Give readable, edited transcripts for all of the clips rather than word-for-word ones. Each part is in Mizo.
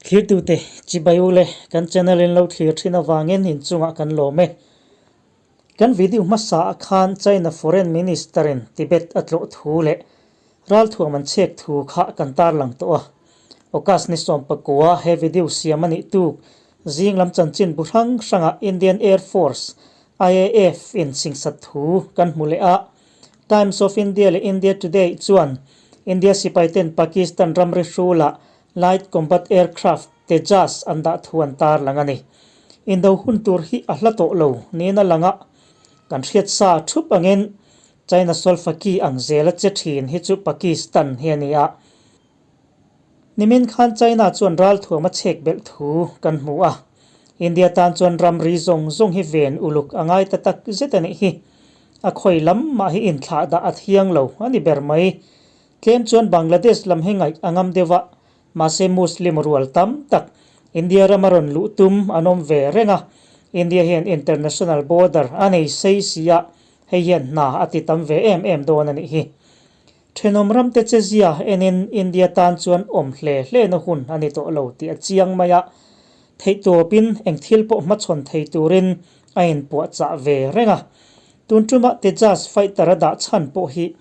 Thlirtute, chibai u le, kan channel in lo thlir thin avangin inchungah kan lawm e. Kan video hmasa ah khan China Foreign Minister in Tibet a tlawh thu leh ralthuam an chhek thu kha kan tarlang tawh a. August ni sawmpakua he video siam a nih tuk zing lam chanchin bu hrang hrangah Indian Air Force, IAF, in singsat thu kan hmu leh a. Times of India leh India Today chuan India sipai ten Pakistan ramri hrulah Light Combat Aircraft Tejas an dah thu an tarlang a ni. Indo hun tur hi a hla tawh lo niin a lang a, kan hriat sa thup angin China Solfaki ang zela che thin hi chu Pakistan hi a ni a. Nimin khan China chuan ralthuam a chhek belh thu kan hmu a, India tan chuan ramri zawng zawng hi ven uluk a ngai ta tak zet a nih hi. A khawi lam mah hi inthlah dah a thiang lo a ni ber mai. Tlem chuan Bangladesh lam hi ngaih a ngam deuh a, mahse Muslim rual tam tak India rama rawn luh tum an awm ve reng a, India hian international border a nei sei si a, hei hian hna a ti tam ve em em dawn a nih hi. Thenawm ramte che zia enin India tan chuan awm hle hle na hun a ni tawh lo tih a chiang mai a, theihtawpin eng thil pawh hmachhawn thei turin a inpuahchah ve reng a. Tun tumah Tejas fighter a dah chhan pawh hi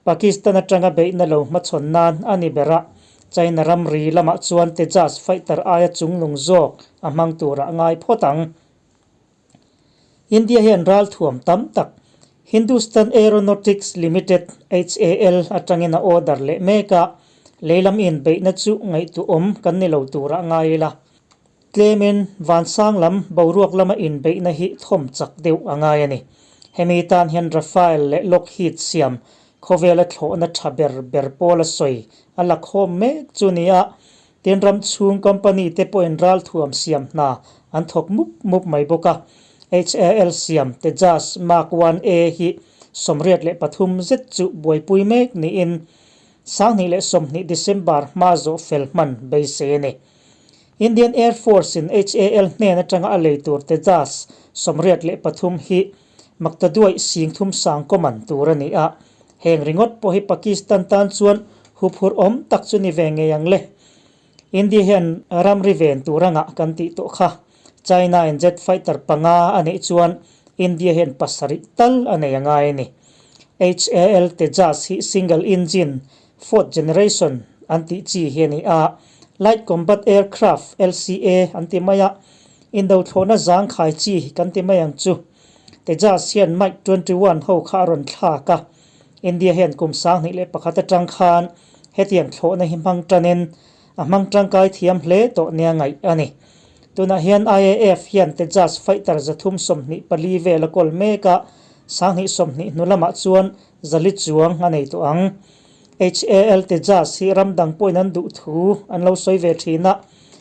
Pakistan atanga beihna lo hmachhawn nan a ni ber a, China ramri lamah chuan Tejas fighter aia chungnung zawk a hmang turah ngai phawt ang. India hian ralthuam tam tak Hindustan Aeronautics Limited, HAL, atangin a order leh mek a, leilam inbeihna chu ngaihtuahawm kan ni lo turah ngai ila. Tlemin vansang lam boruak lama inbeihna hi thawm chak deuh a ngai a ni. Hemi tan hian Rafale leh Lockheed siam khawvela thlawhna tha ber ber pawl a sawi a la khawm mek chu ni a, tin ram chhung company te pawhin ralthuam siam hna an thawk mup mup mai bawk a. HAL siam Tejas Mark 1A hi 83 zet chu buaipui mek niin 2020 December hma zawh fel hman beisei a ni. Indian Air Force in HAL hnen atanga a lei tur Tejas 83 hi Maktaduaih sing thum sang kawman tur a ni a, heng ringawt pawh hi Pakistan tan chuan huphurh awm tak chu ni ve ngei ang le. India hian ramri ven tur a ngah kan tih tawh kha. China in jet fighter panga a neih chuan India hian pasarih tal a nei a ngai a ni. HAL Tejas hi single engine Fourth generation an tih chi hi a ni a, Light Combat Aircraft, LCA, an ti mai a, indo thlawhna zangkhai chi kan ti mai ang chu. Tejas hian Mig 21 ho kha a rawn thlak a, India hian kum 2001 atang khan hetiang thlawhna hi hmang tanin a hmang tangkai thiam hle tawh nia ngaih a ni. Tunah hian IAF hian Tejas fighter 324 vel a kawl mek a, 2020 hnu lamah chuan Zali chuang a nei tawh ang. HAL Tejas hi ram dang pawhin an duh thu an lo sawi ve thin a,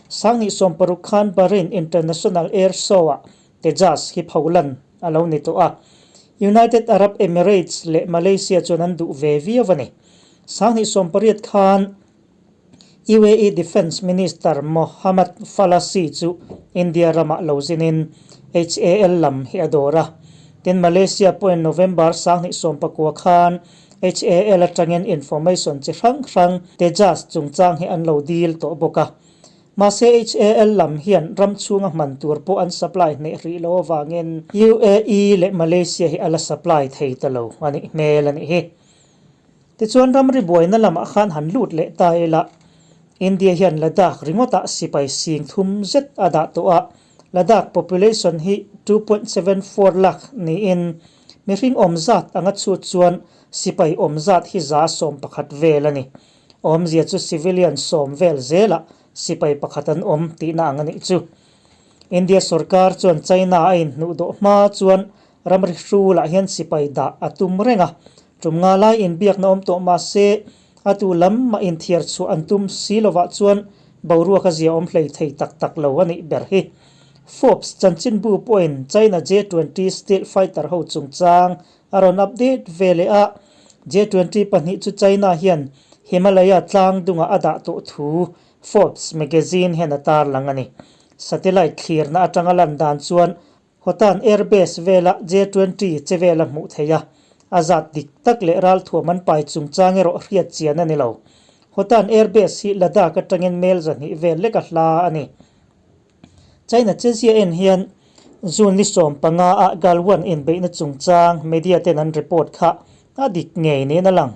2016 khan Bahrain International Air Show-ah Tejas hi pholan a lo ni tawh a. United Arab Emirates leh Malaysia chuan an duh ve viau a ni. 2018 khan UAE Defence Minister Mohammad Falasi chu India ramah lo zinin HAL lam hi a dawr a. Tin, Malaysia pawhin November 2019 khan HAL atangin information chi hrang hrang Tejas chungchang hi an lo dil tawh bawk a. Mahse HAL lam hian ram chhunga hman tur pawh an supply hneh rih lo avangin UAE leh Malaysia hi a la supply thei ta lo a nih hmel a nih hi. Tichuan ramri buaina lamah khan han lut leh ta ila, India hian Ladakh ringawtah sipai sing thum zet a dah tawh a, Ladakh population hi 2.74 lakh niin mihring awm zat anga chhut chuan sipai awm zat hi 111 vel a ni. Awmzia chu civilian sawm vel zelah sipai pakhat an awm tihna ang a nih chu. India sorkar chuan China a inhnuh dawh hma chuan ramri hrulah hian sipai dah a tum reng a, Tum nga lai inbiakna awm tawh mah se, a tu lam mah inthiar chhuah an tum si lovah chuan boruak a zia awm hlei thei tak tak lo a nih ber hi. Forbes chanchinbu pawhin China J-20 stealth fighter ho chungchang a rawn update ve leh a, J-20 pahnih chu China hian Himalaya tlang dungah a dah tawh thu Forbes magazine hian a tarlang a ni. Satellite thlirna atanga lan dan chuan Hotan Air Base vela J-20 che vel a hmuh theih a, a zat dik tak leh ralthuam an pai chungchang erawh hriat chian a ni lo. Hotan Air Base hi Ladakh atangin mel 200 vel lek a hla a ni. China chezia en hian June ni 15 ah Galwan inbeihna chungchang media ten an report kha a dik ngei niin a lang.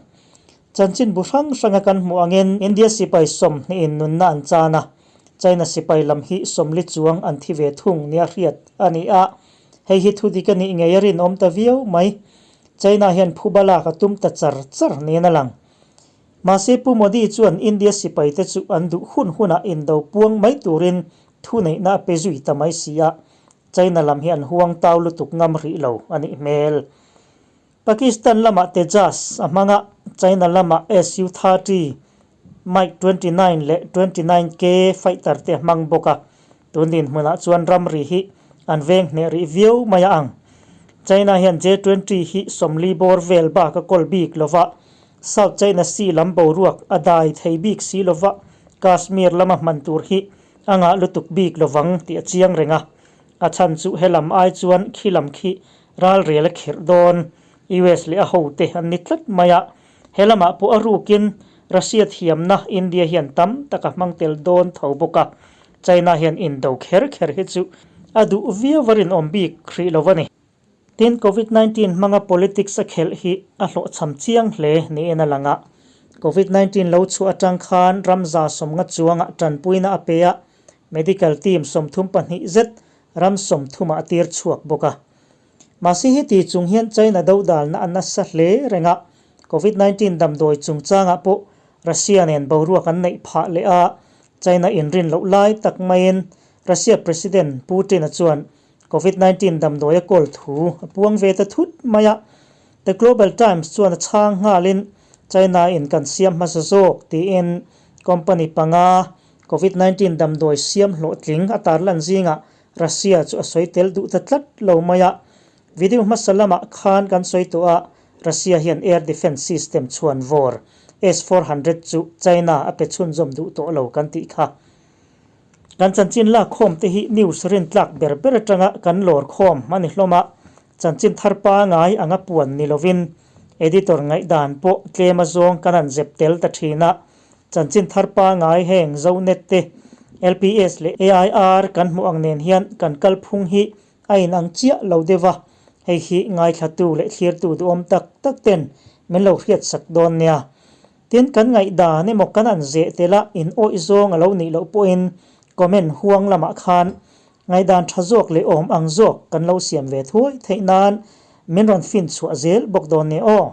Chanchin bu hrang hranga kan hmuh angin India sipai 20 in nunna an chan a, China sipai lam hi 40 chuang an thi ve thung nia hriat a ni a, hei hi thu dik a nih ngei a rinawm ta viau mai. China hian phuba lak a tum ta char char niin a lang. Mahse Pu Modi chuan India sipai te chu an duh hun hunah indo puang mai turin thu neihna a pe zui ta mai si a, China lam hi an huang tau lutuk ngam rih lo a nih hmel. Pakistan lamah Tejas a hmang a, China lamah Su-30, MiG 29 leh 29K fighter te a hmang bawk a, tun dinhmunah chuan ramri hi an veng hneh rih viau mai a ang. China hian J-20 hi 40 bawr vel bak a kawl bik lo va, South China Sea lam boruak a dai thei bik si lo va, Kashmir lama hman tur hi a ngah lutuk bik lo vang tih a chiang reng a. A chhan chu helam ai chuan khi lam khi ralrel a khirh dawn. US leh a hote an ni tlat mai a. He lamah pawh a rukin Russia thiamna India hian tam tak a hmang tel dawn tho bawk a. China hian indo kher kher hi chu a duh viau a rinawm bik hrih lo a ni. Tin, Covid 19 hmanga politics a khelh hi a hlawhchham chiang hle niin a lang a. Covid 19 lo chhuah atang khan ram 150 chuangah tanpuina a pe a, Medical team 32 zet ram 30 ah a tir chhuak bawk a. Mahse heti chung hian China dodalna a nasa hle reng a, Covid 19 damdawi chungchangah pawh Russia nen boruak an neih phah leh a, China inrin loh lai tak maiin Russia President Putin-a chuan Covid 19 damdawi a kawl thu a puang ve ta thut mai a. The Global Times chuan a chhang nghalin China in kan siam hmasa zawk tiin company panga Covid 19 damdawi siam hlawhtling a tarlan zingah Russia chu a sawi tel duh ta tlat lo mai a. Video hmasa lamah khan kan sawi tawh a, Russia hian air defence system chhuan vawr S-400 chu China a pe chhunzawm duh tawh lo kan tih kha. Kan chanchin lakkhawm te hi news rintlak ber ber atanga kan lawr khawm a ni hlawm a, chanchin thar pangai anga puan ni lovin editor ngaihdan pawh tlem a zawng kan han zep tel ta thin a. Chanchin thar pangai heng Zonet te, LPS leh AIR kan hmuh ang nen hian kan kalphung hi a inang chiah lo deuh a, hei hi ngaithlatu leh thlirtu duhawm tak tak ten min lo hriatsak dawn nia. Tin, kan ngaihdan emaw kan an zeh tel a in awih zawng a lo nih loh pawhin comment huang lamah khan ngaihdan tha zawk leh awm ang zawk kan lo siam ve thuai theih nan min rawn fin chhuah zel bawk dawn nia aw.